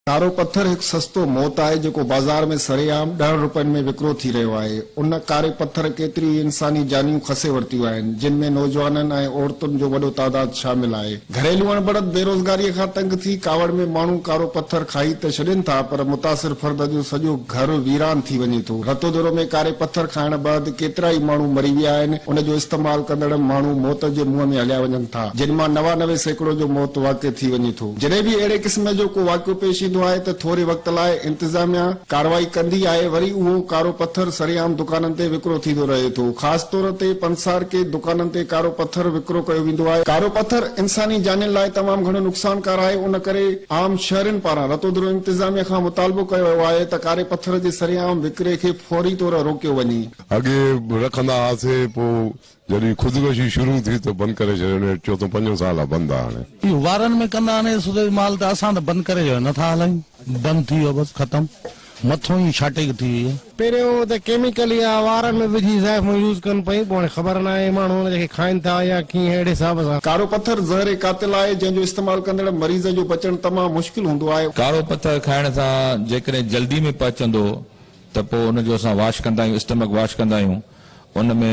ڪارو پٿر هڪ سستو موت آهي جيڪو بازار ۾ سرعام ڏهن روپين ۾ وڪرو ٿي رهيو آهي. ان ڪاري پٿر ڪيتريون ئي انساني جانيون کسي ورتيون آهن، جن ۾ نوجوانن ۽ عورتن جو وڏو تعداد شامل آهي. گهريلو اڻبڻت، بيروزگاريء کان تنگ ٿي ڪاوڙ ۾ ماڻهو ڪارو پٿر کائي ته ڇڏين ٿا پر متاثر فرد جو سڄو گهر ويران ٿي وڃي ٿو. رتوديرو ۾ ڪاري پٿر کائڻ بعد ڪيترائي ماڻهو مري ويا آهن. ان جو استعمال ڪندڙ ماڻهو موت جي منهن ۾ هليا وڃن ٿا، جن مان 99% جو موت واقع ٿي وڃي ٿو. جڏهن به اهڙي قسم جو ڪو واقعو پيش ايندو آهي ته ٿوري وقت لاء انتظاميا ڪارروائي ڪندي آهي، وري اهو ڪارو پٿر سرعام دڪانن تي وڪرو ٿيندو رهي ٿو. خاص طور تي پنسارڪي دڪانن تي ڪارو پٿر وڪرو ڪيو ويندو آهي. ڪارو پٿر انساني جانين لاء تمام گهڻو نقصانڪار آهي، ان ڪري عام شهرين پاران رتوديرو انتظاميا کان مطالبو ڪيو ويو آهي ته ڪاري پٿر جي سرعام وڪري کي فوري طور روڪيو وڃي. اڳي رکندا هئاسين پوء جڏهن خودڪشي شروع ٿي ته بند ڪري ڇڏيو نيٺ چوٿون پنجون سال آ بند آ هاڻي. اهو وارن ۾ ڪندا آهن استعمال ته اسان ته بند ڪري ڇڏيو نٿا هلايون بند ٿي ويو بس ختم مٿو ئي شارٽيج ٿي وئي آهي. پهريون ته ڪيميڪل يا وارن ۾ وجهي زائفون يوز ڪن پيون پوء هاڻي خبر ناهي ماڻهو ان کي کائن ٿا يا ڪيئن اهڙي حساب سان. ڪارو پٿر زهر قاتل آهي جنهن جو استعمال ڪندڙ مريض جو بچڻ تمام مشڪل هوندو آهي. ڪارو پٿر کائڻ سان جيڪڏهن جلدي ۾ پهچندو ته پوء ان جو اسان واش ڪندا آهيون اسٽمڪ واش ڪندا آهيون ان ۾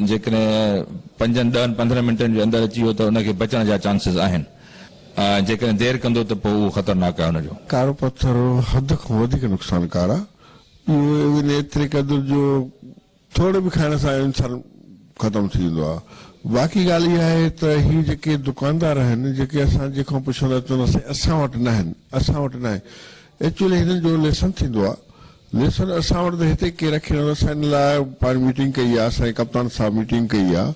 جيڪڏهن پنجن ڏهن پندرهن منٽن جي اندر اچي ويو ته ان کي بچڻ جا چانسز آهن ۽ جيڪڏهن دير ڪندو ته پوء اهو خطرناڪ آهي ان جو. ڪارو پٿر حد کان وڌيڪ نقصانڪار آهي اهو ان ايتري قدر جو ٿورو به کائڻ سان انسان ختم ٿي ويندو آهي باقي ڳالهه اها آهي ته هي جيڪي دڪاندار آهن جيڪي اسان جي کان پڇندا چوندا سائين اسان وٽ ناهن اسان وٽ ناهي ايڪچوئلي هنن جو ليسن ٿيندو آهي ليسن اسان وٽ ته هتي ڪير رکي نه اسان ان لاء پاڻ ميٽنگ ڪئي آهي اسان جي ڪپتان صاحب ميٽنگ ڪئي آهي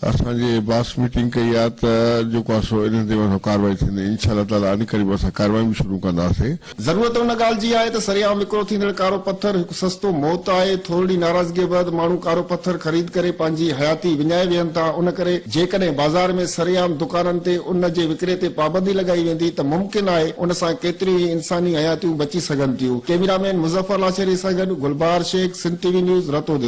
اسان جي باس ميٽنگ ڪئي آهي ته جيڪو آهي سو انهن تي مٿان ڪارروائي ٿيندي انشاء الله تعالٰي عنقريب اسان ڪارروايون به شروع ڪنداسين. ضرورت ان ڳالهه جي آهي ته سرعام وڪرو ٿيندڙ ڪارو پٿر هڪ سستو موت آهي، ٿورڙي ناراضگيء بعد ماڻهو ڪارو پٿر خريد ڪري پنهنجي حياتي وڃائي ويهن ٿا، ان ڪري جيڪڏهن بازار ۾ سرعام دڪانن تي ان جي وڪري تي پابندي لڳائي ويندي ته ممڪن آهي ان سان ڪيتريون ئي انساني حياتيون بچي سگهن ٿيون. ڪئميرا مين مظفر لاشاري سان گڏ Gulbahar Shaikh, Sindh T V news, Ratodero.